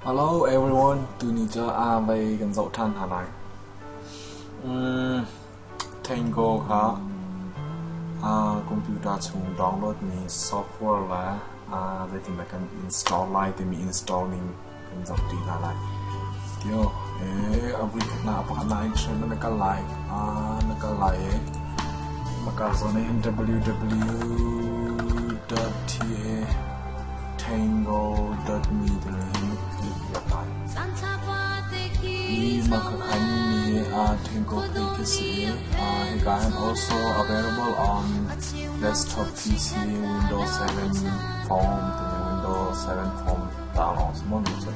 Hello everyone, tuni cu vei kan zoh ṭhan hna lai. Tango kha computer chung download mi software le zeitindah kan install lai timi install ning kan zoh ṭi hna lai. Tio, a voikhatnak pakhatnak in train na kal lai. Na kal lai i maka zawn ah hin www.tango.me timi hi na click piak lai. Hi maka khan mi Tango Play khi si i hika hin also available on desktop PC, Windows 7 phone timi Windows 7 phone ta lawng si maw cu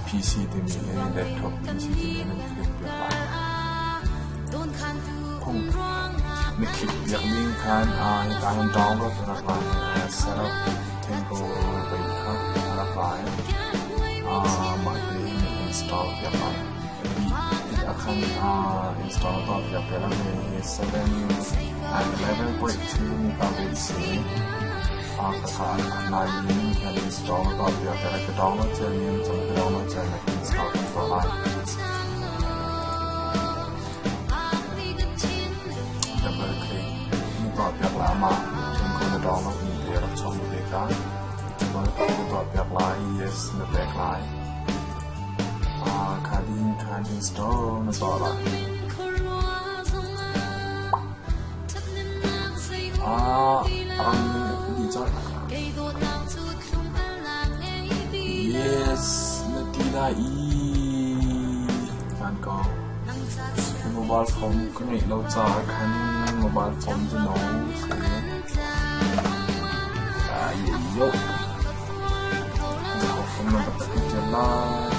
PC timi hi desktop PC timi nan click piak lai. Phung na click piak ding khan hika hin download a rak lai setup Tango vei kha a rak lai. Mah hi na install piak lai. Tikah khan install tuah piak te lang hi 7 and 11.2 mi pa ve si. Kha lai in kan install tuah piak te ka download cia mi cun ka download cia na install kan tuah lai. Double click na tuah piak la mah thingkung na download mi te rak chong te ka double click na tuah piak lai yes na pek lai. Kha ding khan install na tuah lai. Rang di cawlh. Yes, na ti lai i kan ko. Mobile phone ka ngeih lo caah khan mobile phone cu no si. Yo. Phone number ka ṭial lai.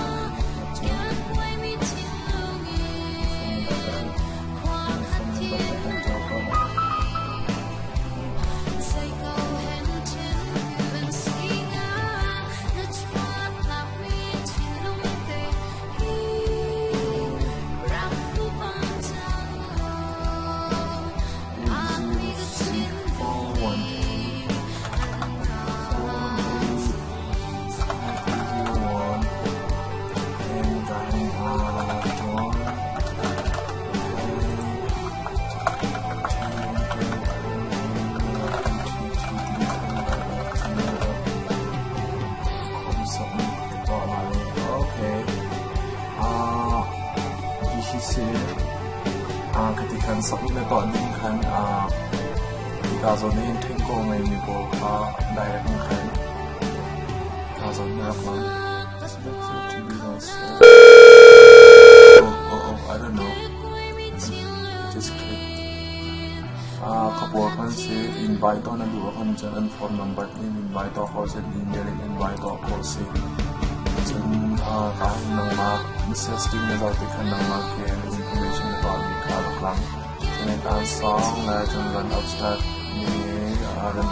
Khati khan sak na tuah ding khan hika zawn hin thingkung ngeimi pawl kha direct in khan hika zawn na rak lang. Oh, oh, oh, I don't know. Just click. Ka pawl khan si invite to na duh ahcun cun an phone number in invite to khawh si, email in invite to khawh si. Cun ka hin nangmah message ding na zoh tik khan nangmah ke information na tuahmi kha rak lang. Cun kaan song le cun run up start mi run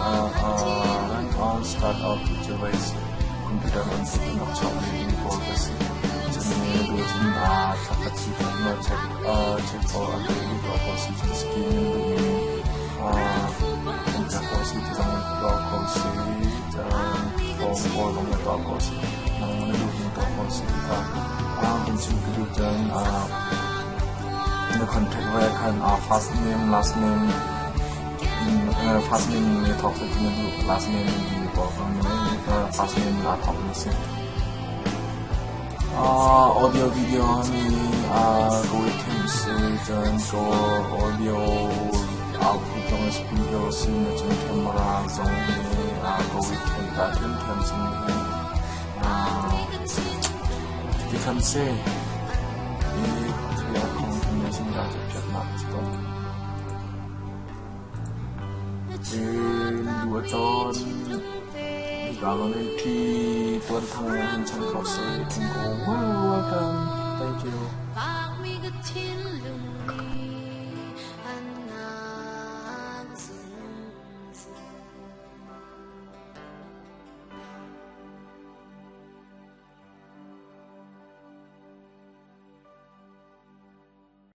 run on start up cu voice computer bantuk in rak chuakmi ding pawl ka si. Cun duh cun thlakhat si khan ma check check for a daily tuah khawh si cun skin in duhmi kan pek khawh si ti zong tuah khawh si cun form pawl zong na tuah khawh si nang na duhmi tuah khawh si ti kha kan chim ka duh cun na contact ve khan first name last name first name ne thawk se ti na duh last name in timi pawl kha first name naa thawk na si. Audio video mi ka webcam si cun ka audio output zong speaker si cun camera zong hi ka webcam ta ṭhiamṭhiam si hi tikhan si i clear confirmation dah cu piaknak si tawn. Lu a cawn. Hika ṭi tuan thang in chan kho seh. Welcome. Thank you.